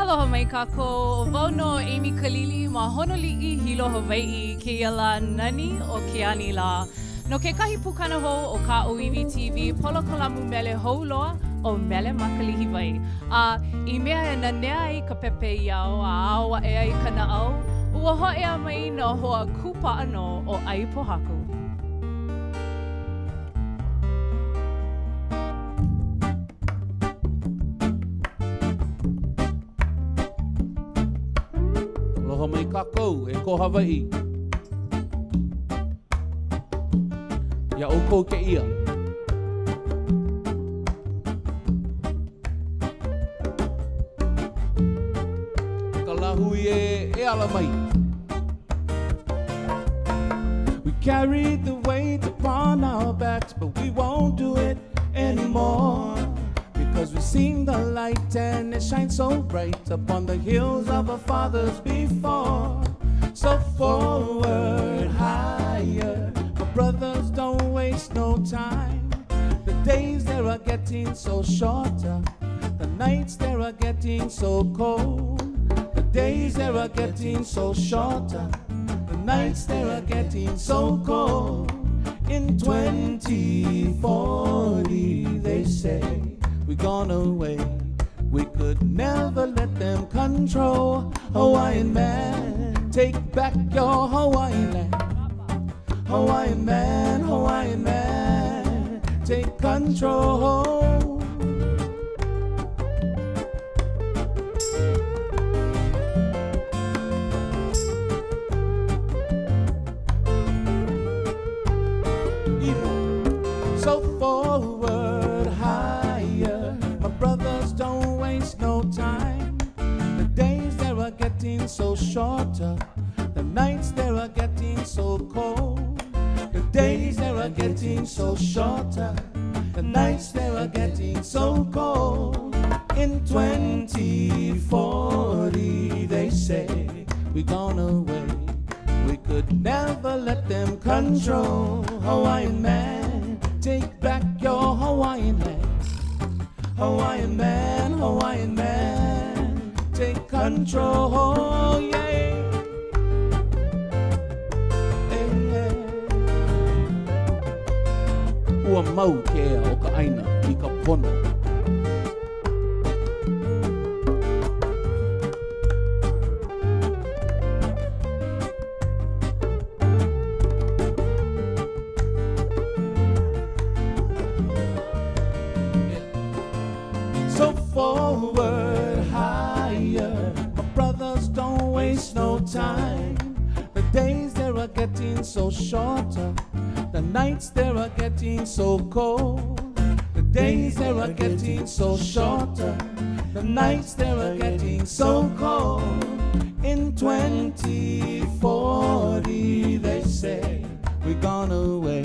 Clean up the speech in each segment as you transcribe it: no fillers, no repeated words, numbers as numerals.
Aloha mai kākou, ʻo wau nō Amy Kalili ma Honoliʻi, Hilo, Hawaiʻi i kēia lā nani o ke anilā. No kekahi pukana hou o ka ʻŌiwi TV polokalamu mele hou loa ʻo Mele ma ka Lihiwai. A i mea e nanea ai ka pepeiao a ao aʻe ai ka naʻau, ua hōʻea mai nā hoa kūpaʻa nō o ʻAi Pōhaku. Aloha mai kākou e ko Hawaiʻi. Iā ʻoukou kēia. E ka lāhui e, e ala mai. We carried the weight upon our backs, but we won't do it anymore. Because we've seen the light and it shines so bright upon the hills of our fathers before. So forward, higher, my brothers, don't waste no time. The days they are getting so shorter, the nights they are getting so cold. The days they are getting so shorter, the nights they are getting so cold. In 2040, they say we gone away. We could never let them control Hawaiian man. Take back your Hawaiian land. Hawaiian man, Hawaiian man, take control. So forward, higher, my brothers don't waste no time. The days they are getting so shorter, the nights they are getting so cold. The days they are getting so shorter, the nights they are getting so cold. In 2040, they say we gone away. We could never let them control Hawaiian man. Take back your Hawaiian land. Hawaiian man, Hawaiian man, take control, yeah. Ua mau ke ea o ka ʻāina i ka pono. So forward, higher, my brothers don't waste no time. The days they are getting so shorter, the nights they are getting so cold. The days they are getting so shorter, the nights they are getting so cold. In 2040, they say we're gone away.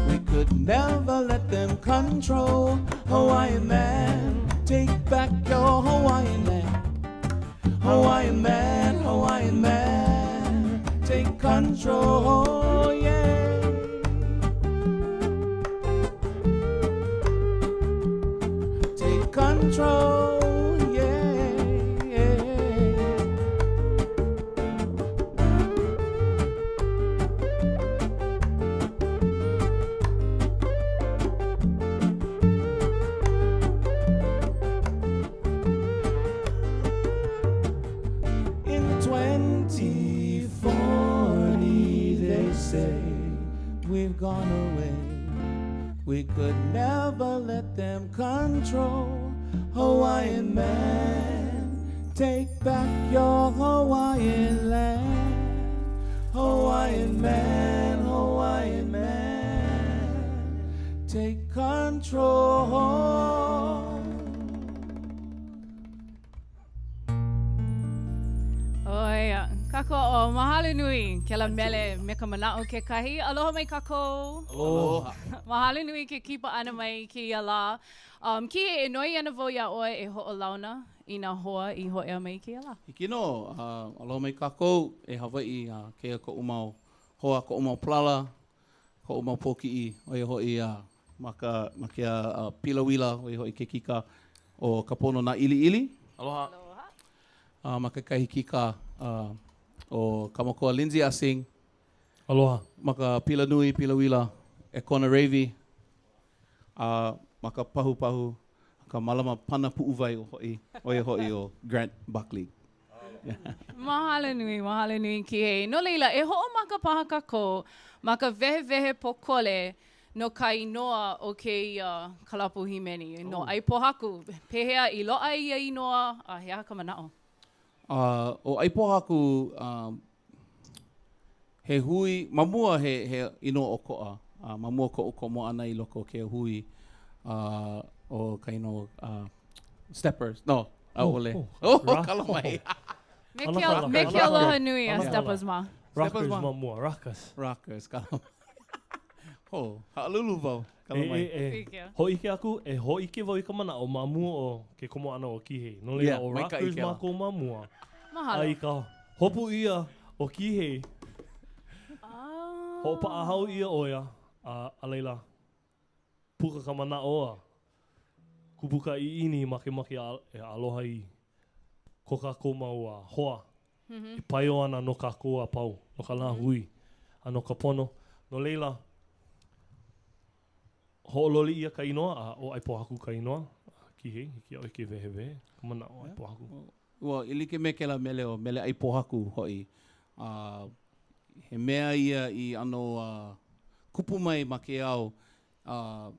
We could never let them control Hawaiian man. Take back your Hawaiian land. Hawaiian man, Hawaiian man, take control, yeah. Take control, yeah. In 2040, they say we've gone away. We could never let them control Hawaiian man. Take back your Hawaiian land. Hawaiian man, Hawaiian man. Take control. ʻOe, kākoʻo, mahalo nui kēlā mele me ka manaʻo kekahi. Aloha mai kākou. Aloha. Mahalo nui ke kipa ʻana mai i kēia lā. Um, Kīhei, e noi ana wau iā ʻoe e hoʻolauna i nā hoa i hōʻea mai i kēia lā. Hiki nō. Uh, aloha mai kākou e Hawaiʻi, a uh, kēia koʻu mau hoa, koʻu mau palala, koʻu mau pōkiʻi, ʻo ia hoʻi a uh, ma ka ma ke uh, pila uila, ʻo ia hoʻi ke kika ʻo Kapono Nāʻiliʻili. Aloha. Aloha. Ma kekahi kīkā ʻo Kamakoa Lindsay Ah-Sing. Aloha. Ma ka pila nui, pila uila, ʻEkona Ravy. A ma ka pahupahu, ka mālama pana puʻuwai hoʻi, ʻo ia hoʻi ʻo Grant Buckley. Mahalo nui, mahalo nui Kihei. No laila, e hoʻomaka paha kākou ma ka wehewehe pōkole no ka inoa o kēia kalapu hīmeni, no ʻAi Pōhaku. Pehea i loaʻa ia inoa a he aha ka manaʻo? ʻO ʻAi Pōhaku, he hui, ma mua he, he inoa ʻokoʻa, ma mua koʻu komo ʻana i loko o kēia hui, ʻo ka inoa Steppers, no, ʻaʻole. Oh, kala mai. Me ke, me ke aloha nui a Steppers ma. Rockers ma mua, Rockers. Rockers, kala mai. Oh, haʻalulu wau, kala mai. E, e, e, hōʻike aku, e hōʻike wau i ka manaʻo ma mua o ke komo ʻana o Kihei. No laila, ʻo Rockers mākou ma mua. Mahalo. A i ka hopu ʻia ʻo Kihei, hoʻopaʻahao ʻia ʻo ia, a a laila, puka ka manaʻo a kupu ka ʻiʻini makemake e aloha i ko kākou mau hoa e paio ana no kākou a pau, no ka lāhui, a no ka pono. No laila, hoʻololi ʻia ka inoa, a ʻo ʻAi Pōhaku ka inoa. Kihei, hiki iā ʻoe ke wehewehe ka manaʻo o ʻAi Pōhaku. Ua, e like me kēlā mele ʻo Mele ʻAi Pōhaku hoʻi, a he mea ia i ʻano kupu mai ma ke ao, a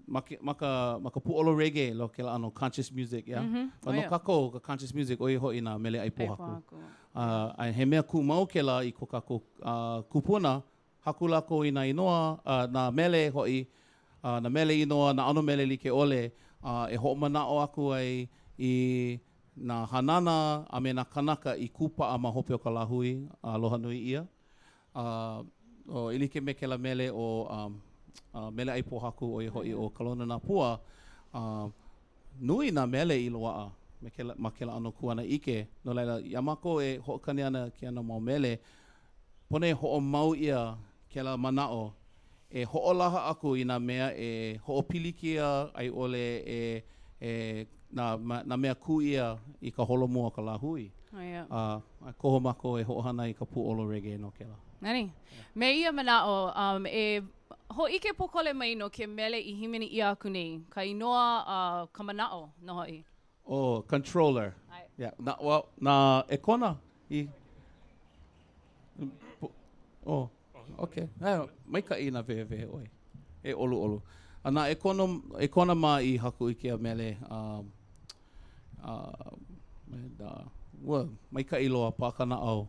ma ke, ma ka, ma ka pūʻolo reggae lo kēlā ʻano conscious music, yeah? Mm -hmm. But no kākou, ka conscious music, ʻo ia hoʻi nā mele ʻai pōhaku. A he mea kūmau kēlā i ko kākou kūpuna, Haku lākou i nā inoa, a nā mele hoʻi, a nā mele inoa, nā ʻano mele like ʻole, a e hoʻomanaʻo aku ai i nā hanana a me nā kānaka i kūpaʻa ma hope o ka lāhui a aloha nui ʻia. A e like me kēlā mele ʻo Mele ʻAi Pōhaku, ʻo ia hoʻi ʻo Ka Lono Nā Pua, a nui nā mele i loaʻa me kēlā, ma kēlā ʻano kuanaʻike. No laila, iā mākou e hoʻokani ana kēia mau mele, Pono e hoʻomau ʻia kēlā manaʻo e hoʻolaha aku i nā mea e hoʻopilikia a i ʻole e, e nā, nā mea kū ʻia i ka holomua o ka lāhui. Oh, yeah. A, a koho mākou e hoʻohana i ka pūʻolo reggae no kēlā. Nani. Me ia manaʻo, um, e hōʻike pōkole mai no ke mele i hīmeni ʻia aku nei, ka inoa a ka manaʻo nō hoʻi. Oh, controller. Yeah. Na, well, na ʻEkona i Oh, okay. Eh, maikaʻi nā wehewehe ʻoe. E ʻoluʻolu. A na ʻEkona, ʻEkona mā i haku i kēia mele. Um, uh, and, uh, ua maikaʻi loa pā ka naʻau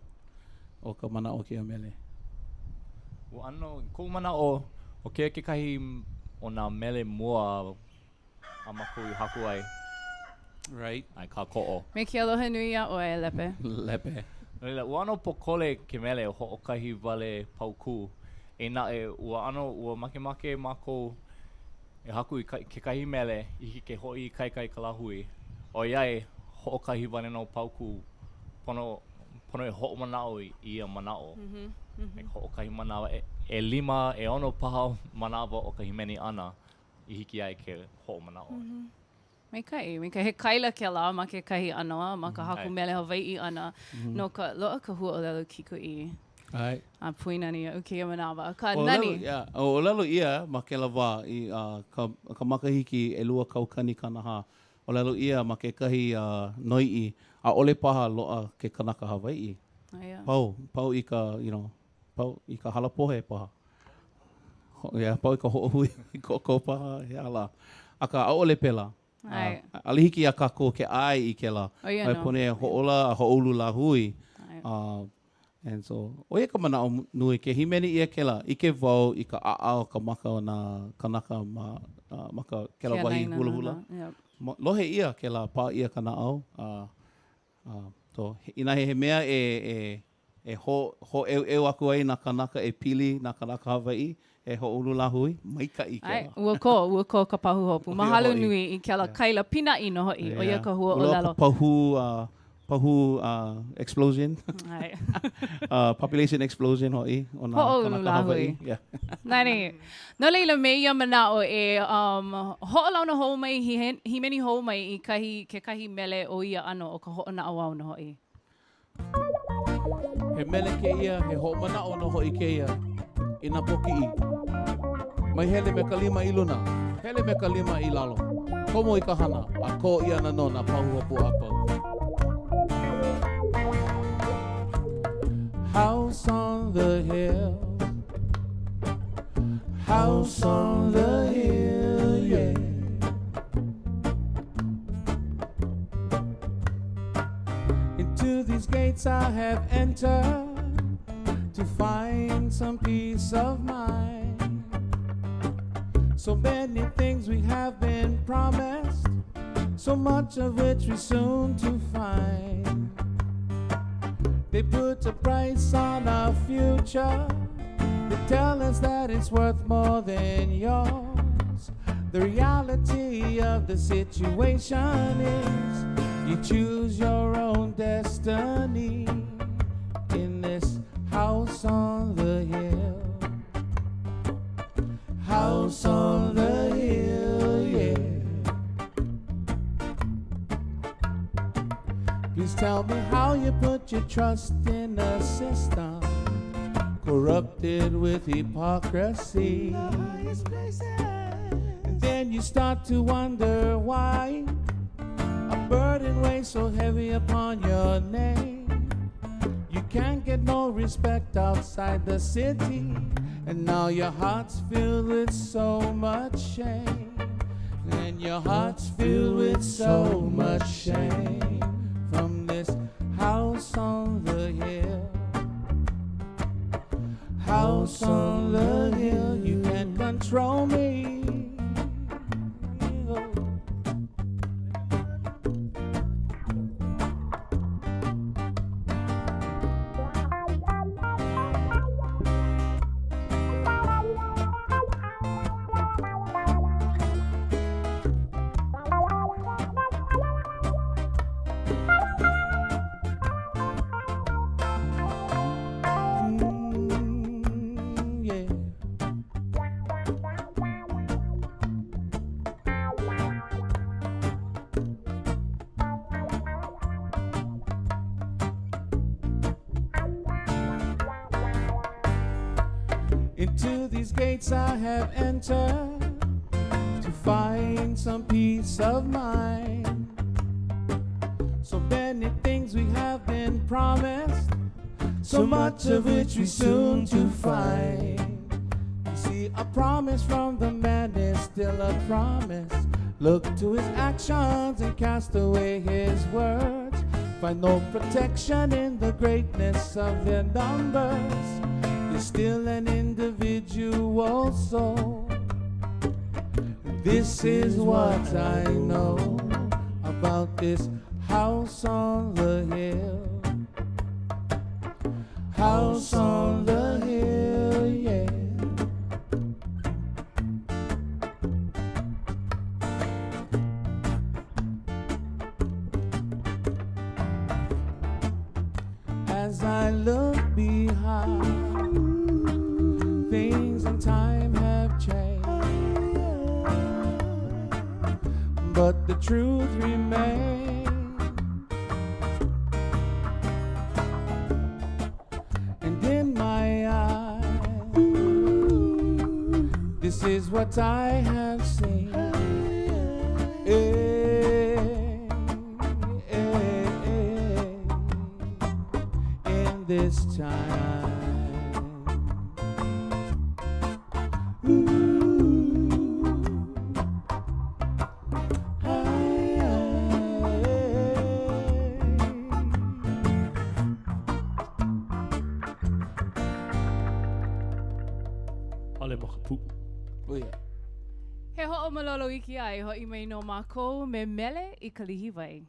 o ka manaʻo o kēia mele. Ua ʻano, koʻu manaʻo, ʻo kēia kekahi o nā mele mua a mākou i haku ai. Right. A i kākoʻo. Me ke aloha nui iā ʻoe, Lepe. Lepe. No laila, ua ʻano pōkole ke mele hoʻokahi wale paukū. Eia naʻe, ua ʻano, ua makemake mākou e haku i kekahi mele i hiki ke hoʻoikaika i ka lāhui, ʻoiai hoʻokahi wale nō paukū, pono, pono e hoʻomanaʻo i ia manaʻo. Mm -hmm. Mm -hmm. Hoʻokahi manawa, ʻelima, ʻeono paha manawa o ka hīmeni ʻana. i hiki ai ke hoʻomanaʻo. Mm -hmm. Maikaʻi, maikaʻi. He kaila kēlā ma kekahi ʻano, ma ka haku mele Hawaiʻi ʻana, mm -hmm. no ka loaʻa ka huaʻōlelo kikoʻī. ʻAe. A poina iaʻu kēia manawa. Akā, nani. Yeah. ʻŌlelo ʻia ma kēlā wā i uh, ka, ka makahiki 2040, ʻōlelo ʻia ma kekahi uh, noiʻi, ʻaʻole paha loaʻa ke kanaka Hawaiʻi. Oh, yeah. Pau, pau i ka, you know, Pau i ka halapohe paha. Yeah, pau i ka hoʻohui koko paha, he aha lā. Akā, ʻaʻole pēlā. ʻAe. ʻAʻole hiki iā kākou ke ʻae i kēlā. ʻO ia nō. Pono e hoʻōla a hoʻoulu lāhui. ʻAe. And so, ʻo ia ka manaʻo nui, ke hīmeni ʻia kēlā, ʻike wau i ka ʻaʻa o ka maka o nā kānaka ma, ma ka, kēlā wahi hulahula. Yep. Lohe ʻia kēlā, pā ʻia ka naʻau. So, inā he mea e, e, e hō, hōʻeuʻeu aku ai nā kānaka e pili nā kānaka Hawaiʻi, e hoʻoulu lāhui, maikaʻi ʻAe, kēlā. ua kō, ua kō ka pahuhopu. ʻO ia Mahalo hoʻi. nui i kēlā kaila pīnaʻi nō hoʻi, ʻo ia ka Ua loaʻa huaʻōlelo. ka pahū, Pahu uh, explosion. Uh, population explosion hoʻi o nā Hoʻoulu kānaka lāhui. Hawaiʻi. Yeah. Nani. No laila, me ia manaʻo e um, hoʻolauna hou mai, hīmeni hou mai i kahi, kekahi mele o ia ʻano o ka hoʻonaʻauao nō hoʻi. He mele kēia, he hoʻomanaʻo nō hoʻi kēia i nā pōkiʻi. Mai hele me ka lima i luna, hele me ka lima i lalo. Komo i ka hana, a kō ʻia ana nō nā pahuhopu a pau. House on the hill, house on the hill, yeah. Into these gates I have entered to find some peace of mind. So many things we have been promised, so much of which we soon to find. They put a price on our future. They tell us that it's worth more than yours. The reality of the situation is you choose your own destiny in this house on the hill. House on the hill, yeah. Please tell me how you put your trust in a system corrupted with hypocrisy. And then you start to wonder why a burden weighs so heavy upon your name. You can't get no respect outside the city, and now your heart's filled with so much shame. And your heart's filled with so much shame from this house on the hill. House on the hill, you can't control me. Mm, yeah. Into these gates I have entered to find some peace of mind. So many things we have been promised, so much of which we soon to find. You see, a promise from the man is still a promise. Look to his actions and cast away his words. Find no protection in the greatness of their numbers. You're still an individual soul. This is what I know about this house on the hill. House on the hill, yeah. As I look behind, things in time have changed, but the truth remains. And in my eyes, this is what I have seen. Eh, eh, eh, in this time. Ooh. Ay, ay. ʻAʻole ma ka puʻu. Oh, yeah. He hoʻomalolo iki a e hoʻi mai nō mākou me Mele i ka Lihiwai.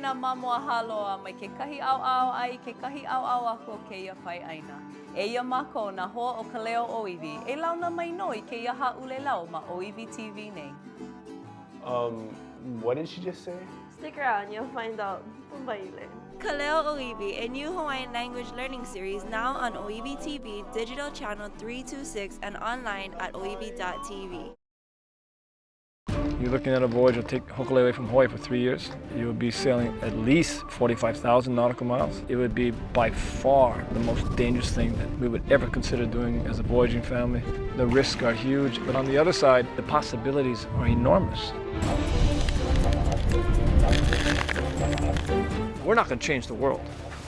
nā mamo a Hāloa mai kekahi ʻaoʻao a i kekahi ʻaoʻao aku o kēia pae ʻāina. Eia mākou, nā hoa o ka leo ʻōiwi, e launa mai nō i kēia hāʻulelau ma ʻŌiwi TV nei. Um, what did she just say? Stick around, you'll find out. Maile. Ka Leo ʻŌiwi, a new Hawaiian language learning series now on ʻŌiwi TV, digital channel 326 and online at oiwi.tv. You're looking at a voyage that'll take Hokulea away from Hawaii for 3 years. You'll be sailing at least 45,000 nautical miles. It would be by far the most dangerous thing that we would ever consider doing as a voyaging family. The risks are huge, but on the other side, the possibilities are enormous. We're not going to change the world,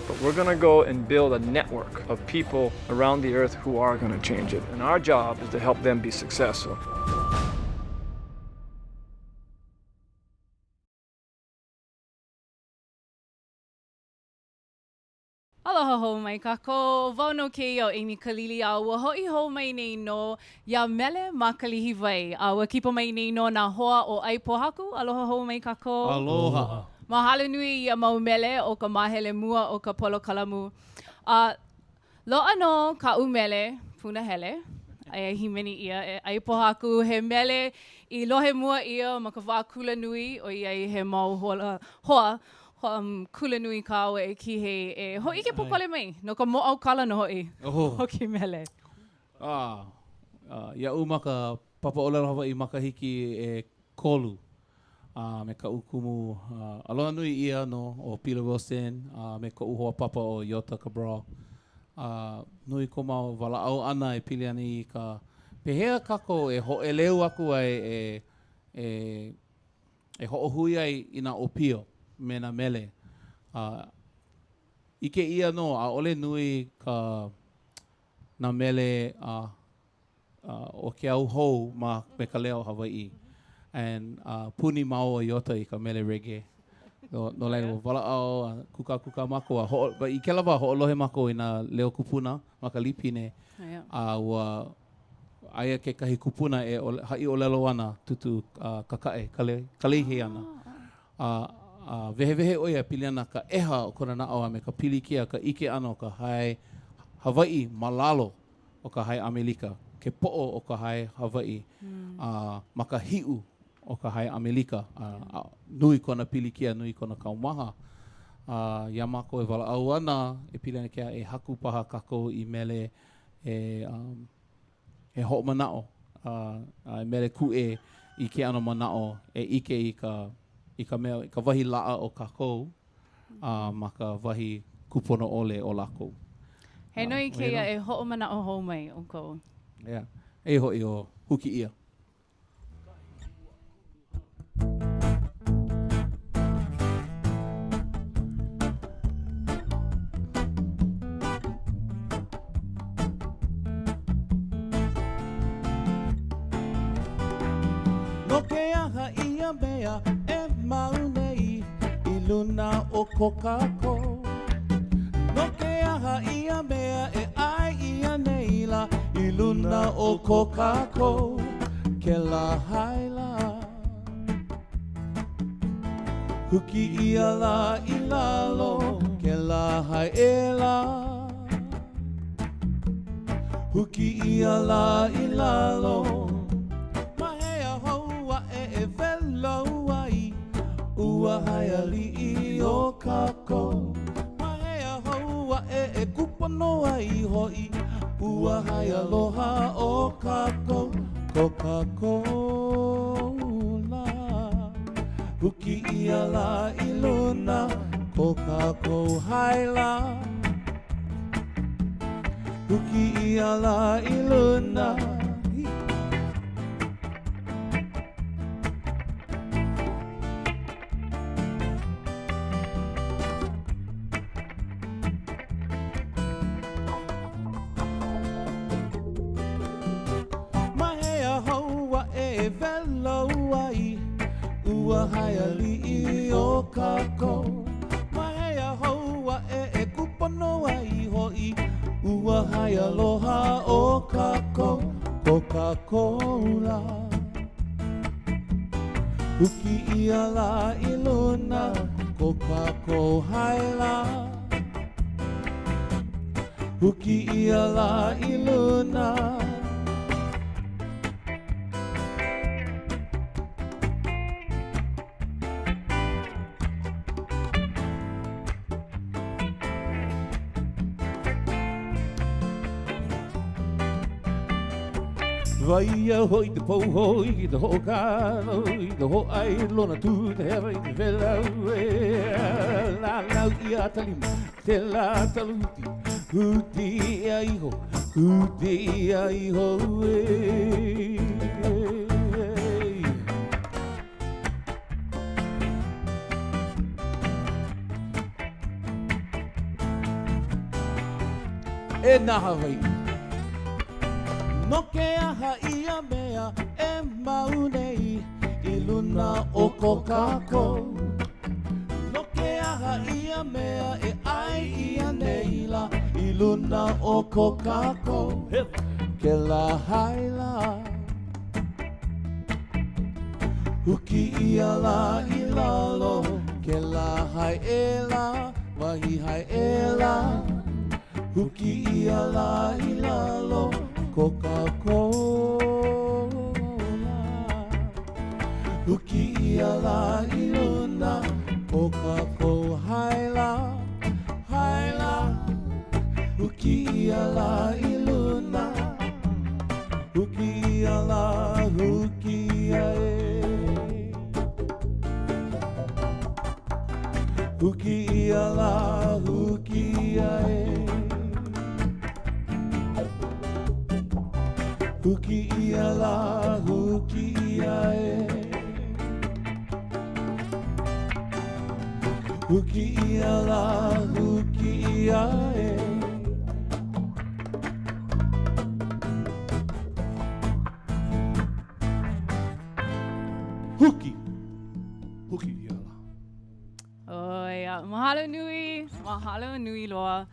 but we're going to go and build a network of people around the earth who are going to change it. And our job is to help them be successful. Aloha hou mai kākou, wau nō kēia ʻo Amy Kalili a ua hoʻi hou mai nei nō iā Mele ma Kalihiwai. A ua kipa mai nei nō nā hoa o ʻAi Pōhaku. Aloha hou mai kākou. Aloha. Mahalo nui i ia mau mele o ka māhele mua o ka polokalamu. A loaʻa nō kaʻu mele punahele e hīmeni ʻia e ʻAi Pōhaku, he mele i lohe mua ʻia ma ka wā kulanui ʻoiai he mau hoa, hoa Um, kulanui kāua e Kihei e hōʻike pōkole mai no ka mōʻaukala nō hoʻi o ke mele. Ah, iaʻu ma ka papa ʻōlelo Hawaiʻi makahiki ʻekolu a me kaʻu kumu aloha nui ʻia nō ʻo Peter Wilson a me koʻu hoa papa ʻo Iota Cabral. A nui ko māua walaʻau ʻana e pili ana i ka pehea kākou e hōʻeleu aku ai e e e hoʻohui ai i nā ʻōpio me nā mele. A ʻike ʻia nō, ʻaʻole nui ka nā mele a o ke au hou ma me ka leo Hawaiʻi. And uh, puni māua ʻo Iota i ka mele reggae. No, no laila, ua walaʻau a kūkākūkā mākou. A hoʻo, but i kēlā wā, hoʻolohe mākou i nā leo kupuna ma ka lipine. A ua Aia kekahi kupuna e haʻi ʻōlelo ana, Tūtū Kakaʻe, Kaleihe ana. A, a wehewehe ʻo ia e pili ana ka ʻeha o kona naʻau a me ka pilikia, ka ʻike ʻana o ka hae Hawaiʻi ma lalo o ka hae ʻAmelika, ke poʻo o ka hae Hawaiʻi a ma ka hiʻu o ka hae ʻAmelika. A, nui kona pilikia, nui kona kaumaha. A iā mākou e walaʻau ana, e pili ana ke e haku paha kākou i mele e, um, e hoʻomanaʻo a, a e mele kūʻē i ke ʻano manaʻo e ʻike i ka, i ka mea, i ka wahi laʻa o kākou a ma ka wahi kūpono ʻole o lākou. He nui kēia e hoʻomanaʻo hou mai ʻoukou. Yeah. Eia hoʻi ʻo Huki ʻIa. No ke aha ia mea e mau nei i luna o ko kākou? No ke aha ia mea e ʻae ʻia nei lā i luna o ko kākou kēlā hae lā? Huki ʻia lā i lalo kēlā hae e lā. Huki ʻia lā i lalo. Ma hea hou aʻe e welo ai ua hae aliʻi o kākou? Ma hea hou aʻe e kūpono ai hoʻi ua hae aloha o kākou? Ko kākou lā. Huki ʻia lā i luna ko kākou hae lā. Huki ʻia lā i luna. Ma hea hou aʻe e welo ai ua hae aliʻi o kākou? Ma hea hou aʻe e kūpono ai hoʻi ua hae aloha o kākou, ko kākou lā? Huki ʻia lā i luna. ko kākou hae lā. Huki ʻia lā i luna. Waia hoi te pou hoi ki te hoʻokano i te hōʻailona tū te hewa i te whelau e lālau ʻia ta lima te lā taluti huti ia iho huti ia iho e E nā Hawaiʻi, no ke aha ia mea e mau nei i luna o ko kākou? No ke aha ia mea e ʻae ʻia nei lā i luna o ko kākou? Kēlā hae lā. Huki ʻia lā i lalo kēlā hae e lā, wahi hae e lā. Huki ʻia lā i lalo ko kākou lā. Huki ʻia lā i luna ko kākou hae lā, hae lā. Huki ʻia lā i luna. Huki ʻia lā, huki ʻia e. Huki ʻia lā, huki ʻia e. Huki ʻia lā, huki ʻia e. Huki ʻia lā, huki ʻia e. Huki! Huki ʻia lā. Oh, yeah. Mahalo nui, mahalo nui loa.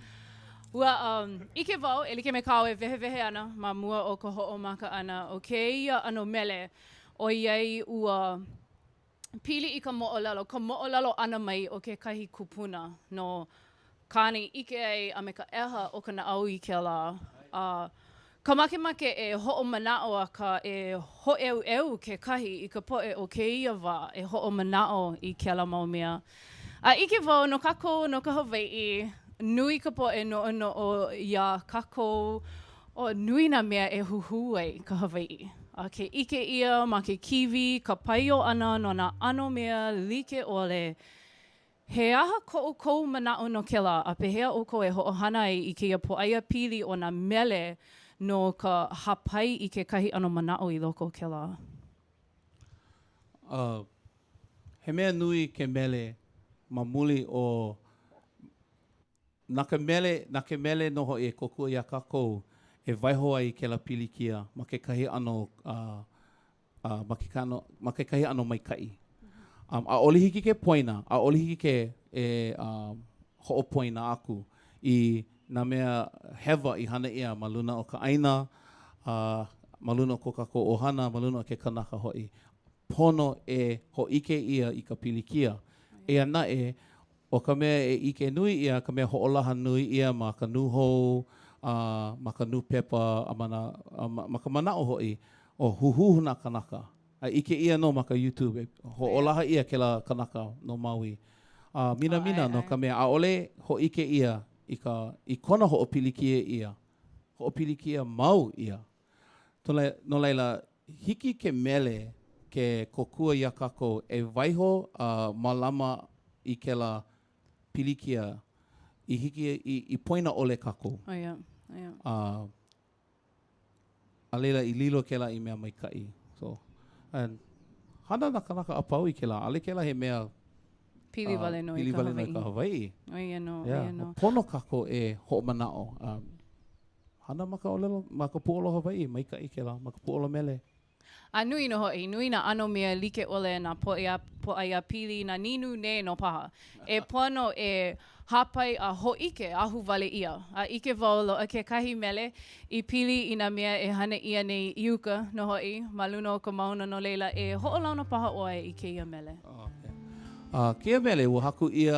Ua um, ʻike wau, e like me kāu e wehewehe ana ma mua o ka hoʻomaka ʻana o kēia ʻano mele, ʻoiai ua pili i ka moʻolelo, ka moʻolelo ʻana mai o kekahi kupuna no kāna i ʻike ai a me ka ʻeha o ka naʻau i kēlā a ka makemake e hoʻomanaʻo akā e hōʻeuʻeu kekahi i ka poʻe o kēia wā e hoʻomanaʻo i kēlā mau mea. A ʻike wau no kākou no ka Hawaiʻi, nui ka poʻe noʻonoʻo iā kākou O nui nā mea e huhū ai ka Hawaiʻi. A ke ʻike ʻia ma ke kīwī ka paio ʻana no nā ʻano mea like ʻole. He aha ko ʻoukou manaʻo no kēlā, a pehea ʻoukou e hoʻohana ai i kēia pōʻaiapili o nā mele no ka hāpai i kekahi ʻano manaʻo i loko o kēlā? Uh, he mea nui ke mele ma muli o Na ka mele, na ke mele nō hoʻi e kōkua iā kākou e waiho ai i kēlā pilikia ma kekahi ʻano, uh, ma ke kano, ma kekahi ʻano maikaʻi. Um, ʻaʻole hiki ke poina, ʻaʻole hiki ke e um, hoʻopoina aku i nā mea hewa i hana ʻia ma luna o ka ʻāina, uh, ma luna o ko kākou ʻohana, ma luna o ke kanaka hoʻi. Pono e hōʻike ʻia i ka pilikia. Eia naʻe, ʻO ka mea e ʻike nui ʻia, ka mea hoʻolaha nui ʻia ma ka nūhou, a ma ka nūpepa, a ma nā, a ma, ma ka manaʻo hoʻi, o huhū nā kanaka. A ʻike ʻia nō ma ka YouTube, e hoʻolaha ʻia kēlā kanaka no Maui. A minamina no ka mea, ʻaʻole hōʻike ʻia i ka, i kona hoʻopilikia ʻia, hoʻopilikia mau ʻia. No laila, hiki ke mele ke kōkua iā kākou e waiho a mālama i kēlā pilikia i hiki i, i poina ʻole kākou. Oh, yeah. Yeah. A, a laila i lilo kēlā i mea maikaʻi. So, and hana nā kanaka a pau i kēlā. ʻAʻole kēlā he mea Pili wale nō i ka Pili wale nō i ka Hawaiʻi. ʻO ia nō, ʻo ia nō. Pono kākou e hoʻomanaʻo. Um, Hana ma ka ʻōlelo, ma ka pūʻolo Hawaiʻi, maikaʻi kēlā, ma ka pūʻolo mele. A nui nō hoʻi, nui nā ʻano mea like ʻole, nā pōʻaiapili, nā nīnūnē nō paha, e pono e hāpai a hōʻike ahuwale ʻia. A ʻike wau loaʻa kekahi mele i pili i nā mea e hana ʻia nei i uka nō hoʻi ma luna o ka mauna no laila e hoʻolauna paha ʻoe i kēia mele. Oh, okay. A kēia mele, ua haku ʻia,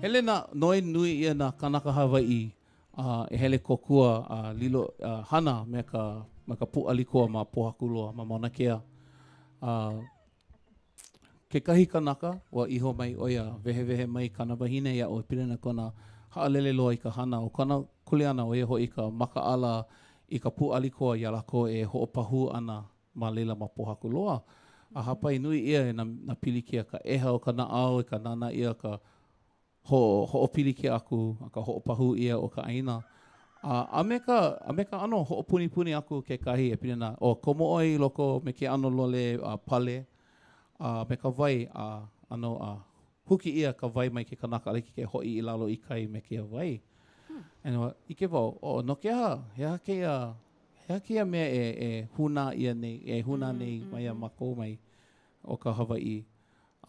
hele nā, noi nui ʻia nā kānaka Hawaiʻi a e hele kōkua a lilo, a hana me ka, me ka pūʻali koa ma Pōhakuloa, ma Mauna Kea. A kekahi kanaka, ua iho mai ʻo ia, wehewehe mai kāna wahine iaʻu e pili ana kona haʻalele loa i ka hana. ʻO kona kuleana, ʻo ia hoʻi ka makaʻala i ka pūʻali koa iā lākou e hoʻopahū ana ma laila ma Pōhakuloa. A hāpai nui ʻia e nā, nā pilikia, ka ʻeha o ka naʻau, i ka nānā ʻia ka ho, hoʻopilikia aku, a ka hoʻopahū ʻia o ka ʻāina. A, a me ka, a me ka ʻano hoʻopunipuni aku kekahi e pili ana, ʻo komo ʻoe i loko me ke ʻano lole a pale, a me ka wai, a ʻano a huki ʻia ka wai mai ke kanaka ʻaʻole hiki ke hoʻi i lalo i kai me kēia wai. Hmm. And ʻike wau, oh, no ke aha, he aha kēia, he aha kēia mea e, e hūnā ʻia nei, e hūnā mm, nei mm, mai iā mm. mākou mai o ka Hawaiʻi.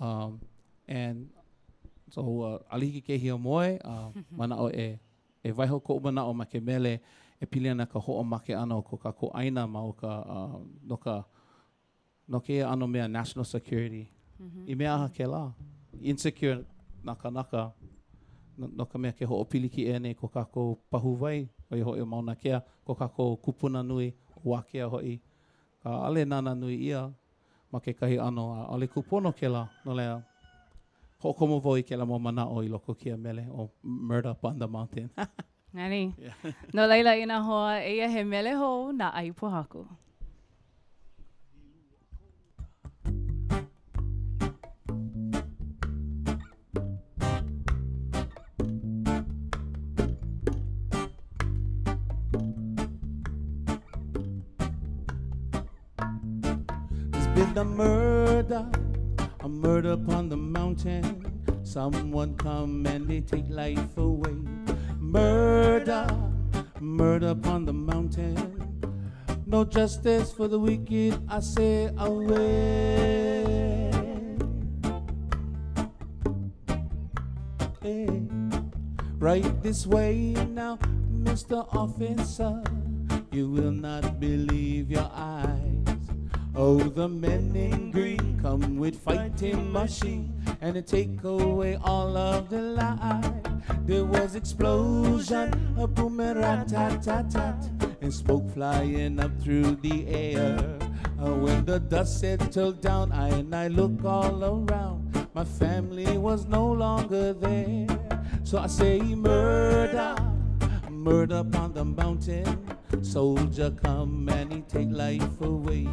Um, and so, ua ʻaʻole hiki ke hiamoe, a uh, manaʻo e, e waiho koʻu manaʻo ma ke mele e pili ana ka hoʻomake ʻana o ko kākou ʻāina ma o ka, uh, no ka, no kēia ʻano mea national security. Mm -hmm. I mea aha kēlā? Insecure nā kānaka no, no ka mea ke hoʻopilikia nei ko kākou pahu wai, ʻo ia hoʻi ʻo Mauna Kea, ko kākou kupuna nui, ʻo Wākea hoʻi. A ʻaʻole nānā nui ʻia ma kekahi ʻano, a ʻaʻole kūpono kēlā, no laila, hoʻokomo wau i kēlā mau manaʻo i loko o kēia mele ʻo Murder Up on the Mountain. Nani. No laila, e nā hoa, eia he mele hou na ʻAi Pōhaku. There's been a murder, a murder upon the mountain. Someone come and they take life away. Murder, murder upon the mountain. No justice for the wicked, I say away. Hey. Right this way now, Mr. Officer. You will not believe your eyes. Oh, the men in green come with fighting machine and they take away all of the light. There was explosion, a boom and rat-tat-tat-tat, and smoke flying up through the air. Uh, when the dust settled down, I and I look all around. My family was no longer there. So I say, murder, murder upon the mountain. Soldier come and he take life away.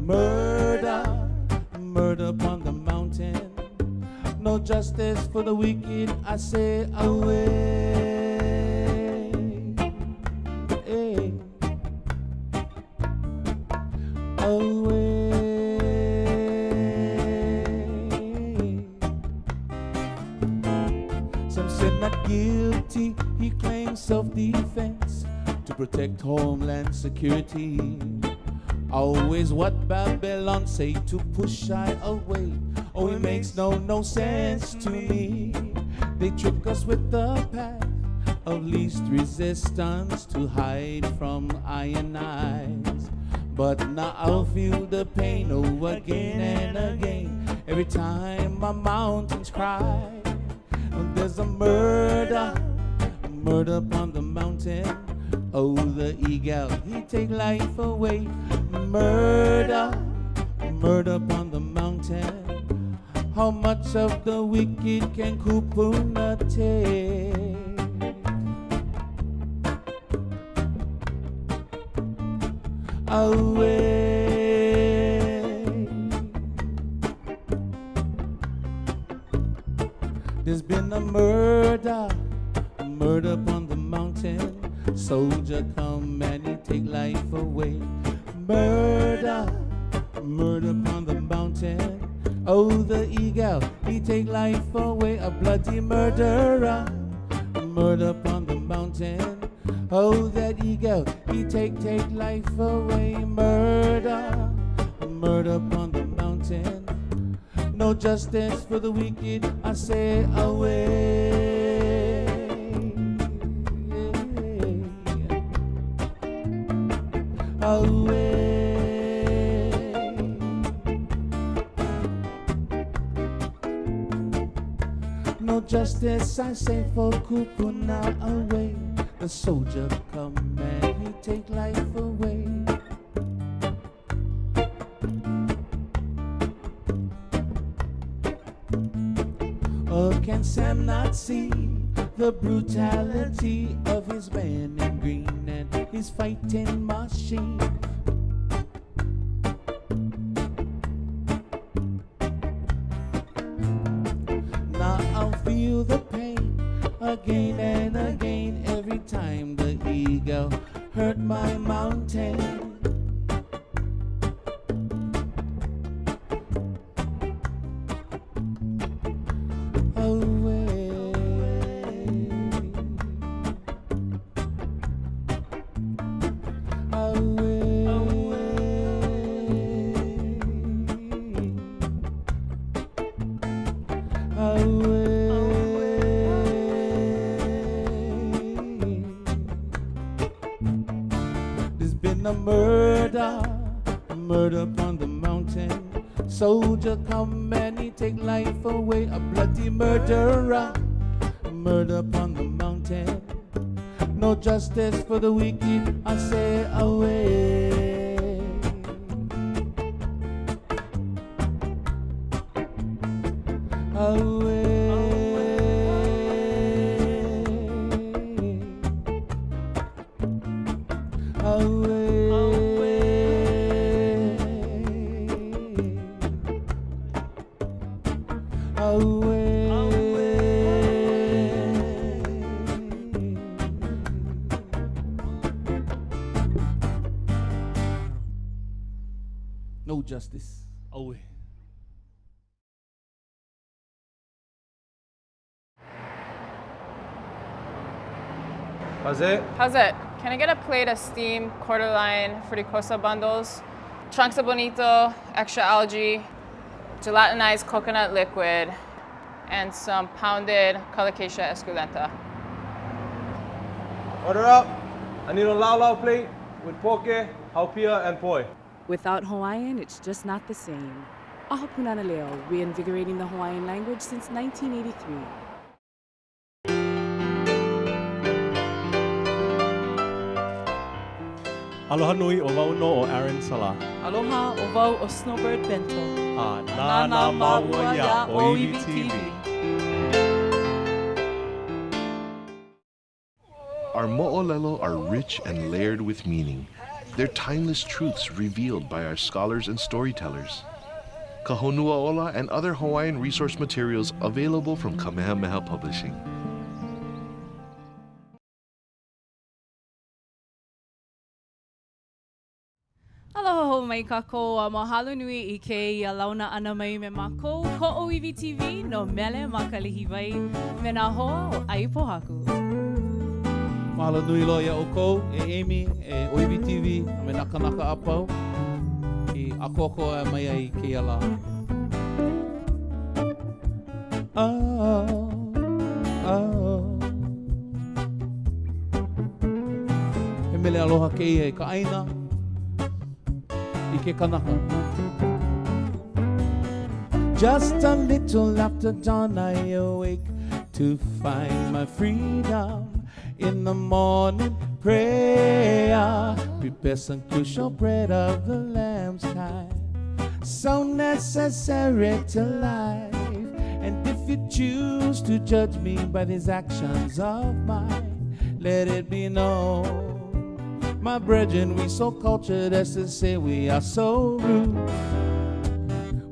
Murder, murder upon the mountain. No justice for the wicked, I say away. Hey. Away. Some said not guilty, he claims self-defense to protect homeland security. Always what Babylon say to push I away. Oh, it makes no no sense to me. They trick us with the path of least resistance to hide from iron eyes. But now I'll feel the pain, oh, again and again. Every time my mountains cry, there's a murder, a murder upon the mountain. Oh, the eagle, he take life away. Murder, murder upon the mountain. How much of the wicked can Kupuna take? Away. There's been a murder, a murder upon the mountain. Soldier come and he take life away. Murder, murder upon the mountain. Oh, the eagle, he take life away. A bloody murderer, murder upon the mountain. Oh, that eagle, he take, take life away. Murder, murder upon the mountain. No justice for the wicked, I say away. Away. justice, I say for Kupuna away. The soldier come and he take life away. Oh, can Sam not see the brutality of his man in green and his fighting machine? Now I'll feel the pain again and again every time the eagle hurt my mountain. Away. Away. Away. There's been a murder, a murder upon the mountain. Soldier come and he take life away. A bloody murderer, a murder upon the mountain. No justice for the wicked, I say away. Away. Away. Away. No justice. Away. How's it? How's it? Can I get a plate of steamed cordyline fruticosa bundles, chunks of bonito, extra algae, gelatinized coconut liquid, and some pounded colocasia esculenta? Order up. I need a lau plate with poke, haupia, and poi. Without Hawaiian, it's just not the same. Aha Punana Leo, reinvigorating the Hawaiian language since 1983. Aloha nui o wau no o Aaron Salah. Aloha o wau o Snowbird Bento. A nānā māua iā ʻŌiwi TV. Our mo'olelo are rich and layered with meaning. They're timeless truths revealed by our scholars and storytellers. Ka Honua Ola and other Hawaiian resource materials available from Kamehameha Publishing. Aloha hou mai kākou a mahalo nui i kēia launa ʻana mai me mākou, ko ʻŌiwi TV no Mele ma Kalihiwai me nā hoa o ʻAi Pōhaku. Mahalo nui loa iā ʻoukou, e Amy, e ʻŌiwi TV, a me nā kanaka a pau i ʻākoakoa mai ai i kēia lā. Oh, oh. He mele aloha kēia i ka ʻāina, i ke kanaka. Just a little after dawn I awake to find my freedom in the morning prayer. Prepare some crucial bread of the lamb's kind, so necessary to life. And if you choose to judge me by these actions of mine, let it be known. My brethren, we so cultured as to say we are so rude.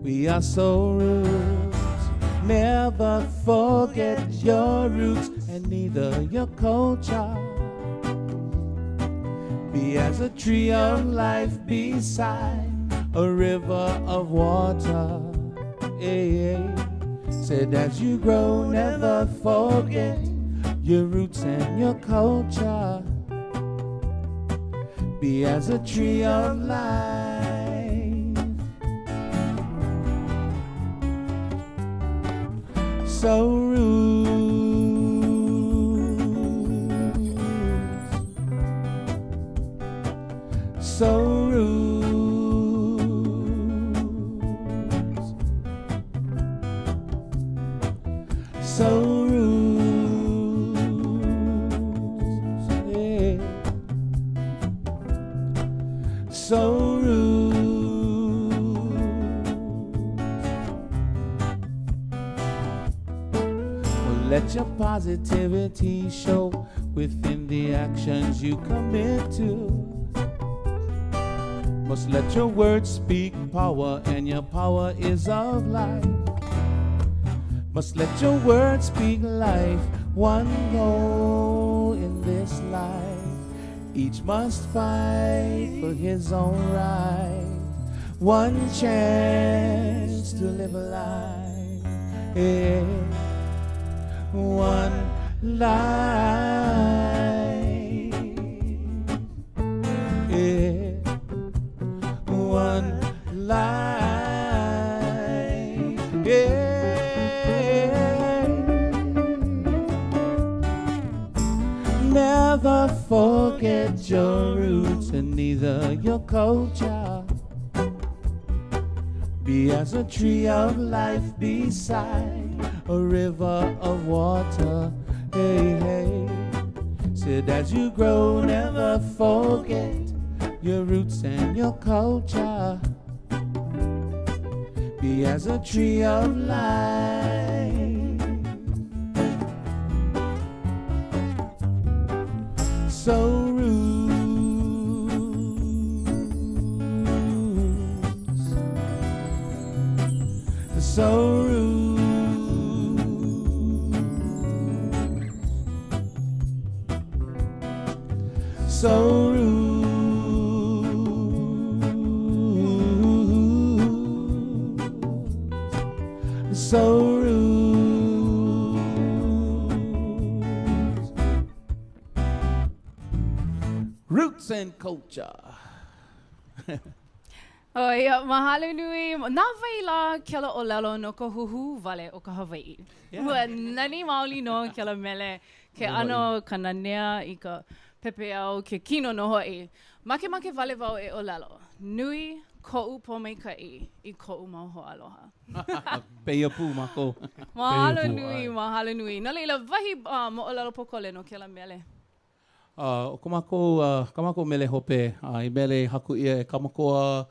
We are so rude. Never forget your roots and neither your culture. Be as a tree of life beside a river of water. Hey, hey. Said as you grow, never forget your roots and your culture. Be as a tree of life. So roots. So roots. So roots. Let your positivity show within the actions you commit to. Must let your words speak power, and your power is of life. Must let your words speak life. One goal in this life. Each must fight for his own right. One chance to live a life. Yeah. One life. Yeah. One life. Yeah. Never forget your roots and neither your culture. Be as a tree of life beside a river of water. Hey, hey. Said as you grow, never forget your roots and your culture. Be as a tree of life. So roots, so roots, so roots, so roots. Roots and culture. ʻO ia, mahalo nui. Na wai lā kēlā ʻōlelo no ka huhū wale o ka Hawaiʻi? Yeah. Ua nani maoli nō kēlā mele, ke ʻano, ka nanea i ka pepeiao, ke kino nō hoʻi. Makemake wale wau e ʻōlelo, nui koʻu pōmaikaʻi i koʻu mau hoaaloha. Pēia pū mākou. Mahalo nui, mahalo nui. No laila, wahi uh, moʻolelo pōkole no kēlā mele. ʻO ko mākou, kā mākou mele hope, i mele i haku ʻia e Kamakoa,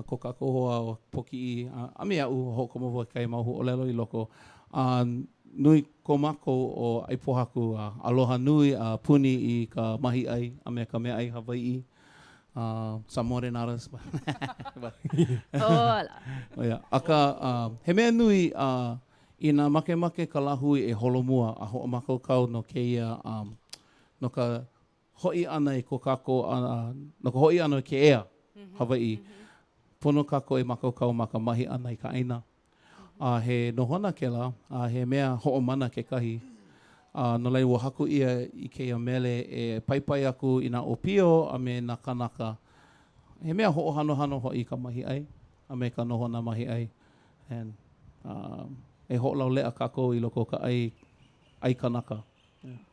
ko kākou hoa ʻo Pōkiʻi, a me aʻu, hoʻokomo wau i kekahi mau huaʻōlelo i loko. A nui ko mākou ʻo ʻAi Pōhaku, aloha nui a puni i ka mahiʻai a me ka meaʻai Hawaiʻi. Some more than others. Ola. ʻO ia. Akā, he mea nui, Inā makemake ka lāhui e holomua a hoʻomākaukau no kēia, no ka hoʻi ʻana i ko kākou, no ka hoʻi ʻana i ke ea Hawaiʻi, pono kākou e mākaukau ma ka mahi ʻana i ka ʻāina. A he nohona kēlā, a he mea hoʻomana kekahi. A no laila, ua haku ʻia i kēia mele e paipai aku i nā ʻōpio a me nā kānaka. He mea hoʻohanohano hoʻi ka mahiʻai a me ka nohona mahiʻai. And e hoʻolauleʻa kākou i loko o ka ʻai, ʻai kanaka.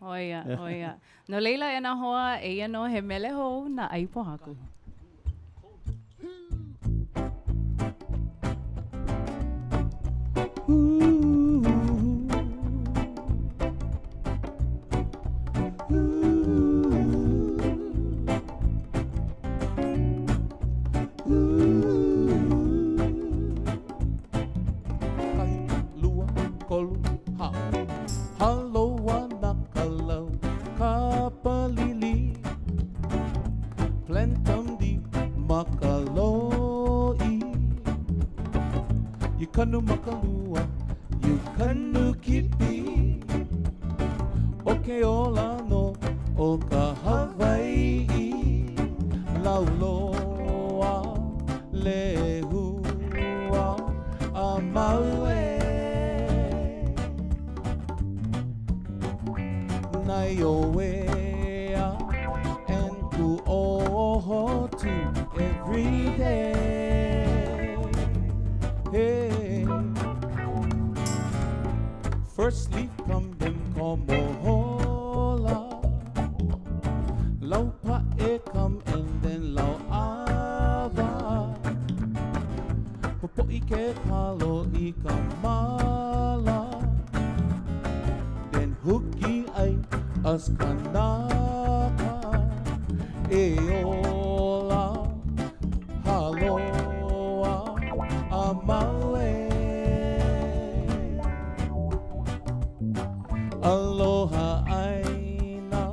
ʻO ia, ʻo ia. No laila e nā hoa, eia nō he mele hou na ʻAi Pōhaku. Kahi, lua, kolu, hā. Halo ana ka lau kapalili. Plant them deep ma ka loʻi. You kanu ma ka lua, you kanu kipi. ʻO ke ola nō o ka Hawaiʻi. Lauloa, lehua a mau e. Naioea and Kuoho too every day. Hey. First leaf come then komohola. Laupaʻe come and then lauʻawa. Popoʻi ke kalo i ka mala. Then huki ai us kanaka. E ola haloa a mau e. Aloha ʻāina,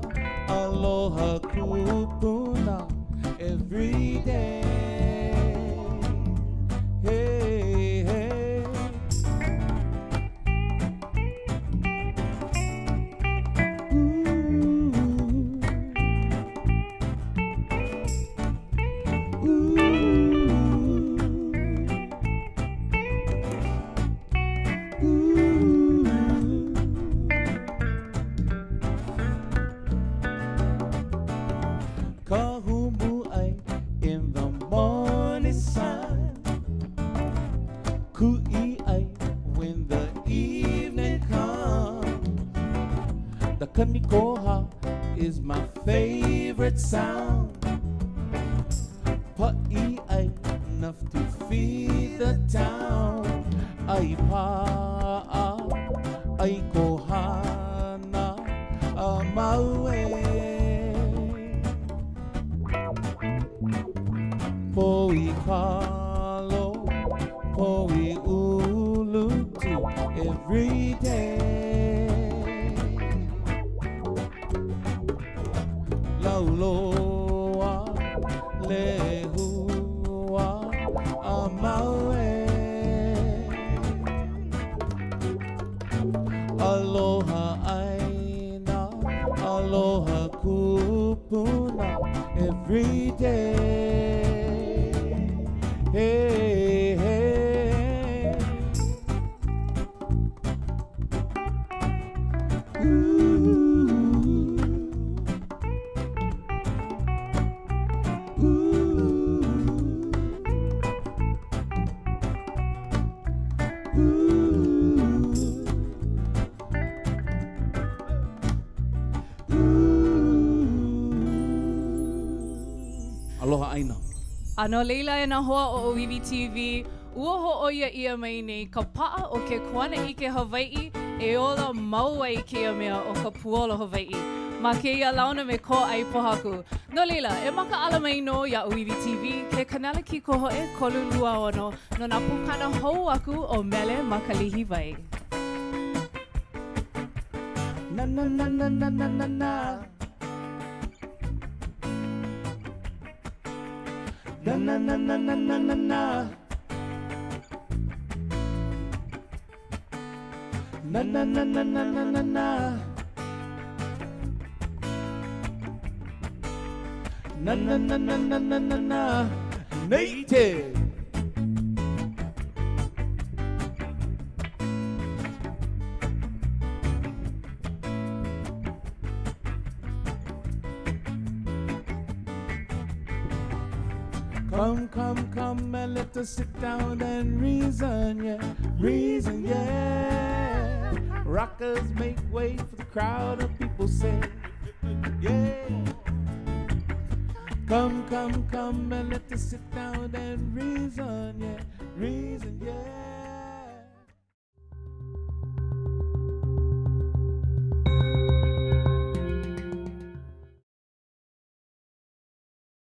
aloha kupuna every day. Hey, hey. Ka humu ʻai in the morning sun. Kuʻi ʻai when the evening comes. The kanikoha is my favorite sound. Paʻi ʻai enough to feed the town. ʻAi paʻa, ʻai kohana a mau e. Poi kalo, poi ulu too every day. Lauloa, lehua a mau e. Aloha ʻāina, aloha kupuna every day. Hey, hey. Ooh. Ooh. Ooh. Ooh. Aloha ʻāina. A no laila e nā hoa o ʻŌiwi TV, ua hōʻoia ʻia mai nei ka paʻa o ke kuanaʻike Hawaiʻi e ola mau ai kēia mea ʻo ka puolo Hawaiʻi ma kēia launa me Kōʻai Pōhaku. No laila, e makaʻala mai nō iā ʻŌiwi TV, ke kanala kikohoʻe 36 no nā pukana hou aku o Mele ma ka Lihiwai. Na na na na na na na na. Na na na na na na na na. Na na na na na na na na. Na na na na na na na na. Native. Come, come, come and let us sit down and reason, yeah, reason, yeah. Rockers make way for the crowd of people say, yeah. Come, come, come and let us sit down and reason, yeah, reason, yeah.